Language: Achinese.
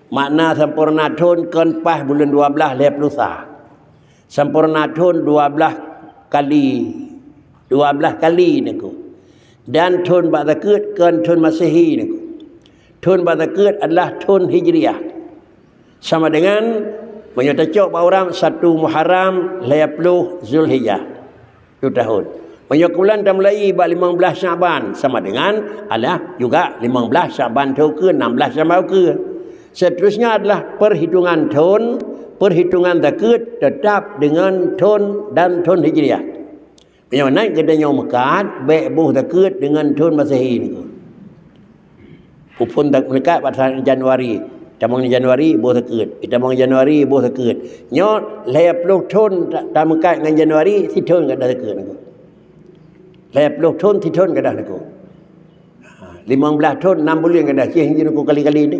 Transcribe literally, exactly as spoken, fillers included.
Makna sampoereuna thon kon paih buleuen dua blaih lhèe ploh sa. Sampoereuna thon dua blaih kali, dua blaih kali Teungku. Dan thon bak zakeuet kon thon Masehi Teungku. Thon bak zakeuet adalah thon Hijriah. Sama dengan, meunyoe tacok bak ureueng, satu Muharram, lhèe ploh Zulhijjah. Tu tahun. Meunyoe buleuen tamulai bak limong blaih Sya'ban, sama dengan adalah juga limong blaih Sya'ban thon ukeue, enam blaih Sya'ban ukeue. Seterusnya adalah perhitungan thon, perhitungan zakeuet tetap dengan thon dan thon Hijriah. Meunyoe na geutanyoe meukat, bèk boh zakeuet dengan thon Masehi Teungku. Peue phon ta-, meukat bak Januari. Tamong Januari boh zakeuet. Tamong Januari boh zakeuet. Nyoe lhèe ploh thon ta-, tameukat ngon Januari, sithon gadôh zakeuet Teungku. Lhèe ploh thon sithon gadôh Teungku. Ha, limong blaih thon, nam buleuen gadôh, cit Teungku kali-kali ni.